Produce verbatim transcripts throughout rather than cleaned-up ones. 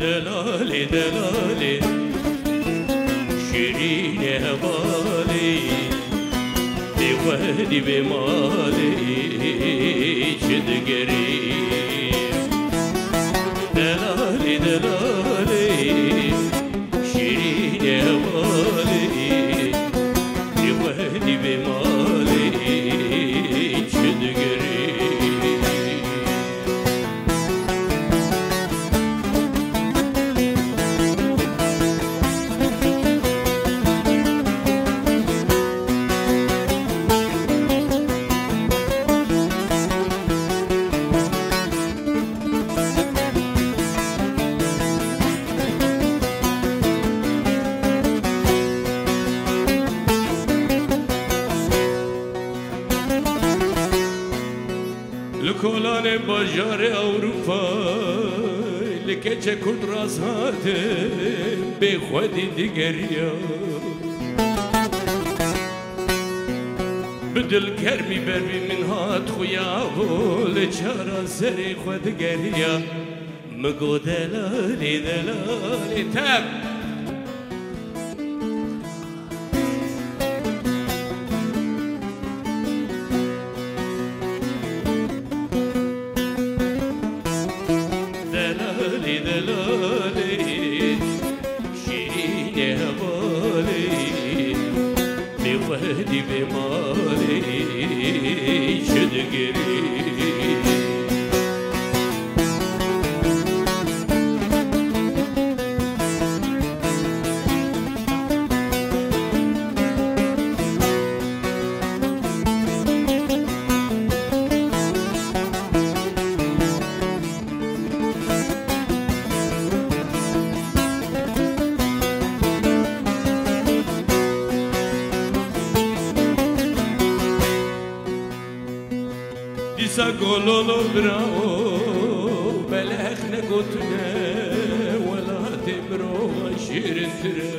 Delalê, delalê, şîrînê hevalê, bêxwedî bê malê çi digerî? Delalê, delalê, şîrînê hevalê, bêxwedî bê malê çi digerî? Li kolanê bajarê Ewropa, li keçe kurd rast hatin, bê xwedî digeriya. Bi dilgermî ber bi min hat xuya, bo li çara serê xwe digeriya. Min got, delalê, delalê, tep. Delalê, delalê, şîrînê hevalê, bêxwedî bê malê çi digerî? Dîsa gololo birao, belexne gotine, welatê mirova şîrintir e.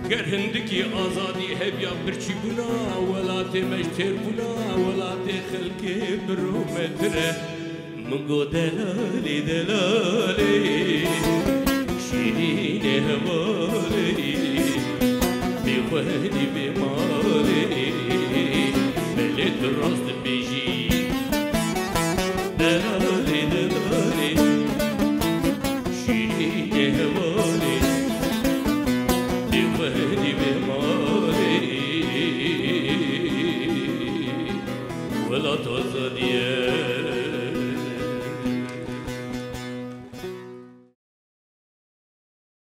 Ger hindikî azadî hebiya birçîbûna, welatê me ji têrbûna, welatê xelkê mirometir e. Min got, delalê, delalê, şîrînê hevalê, bêxwedî bê malê, belê tu rast dibêjî.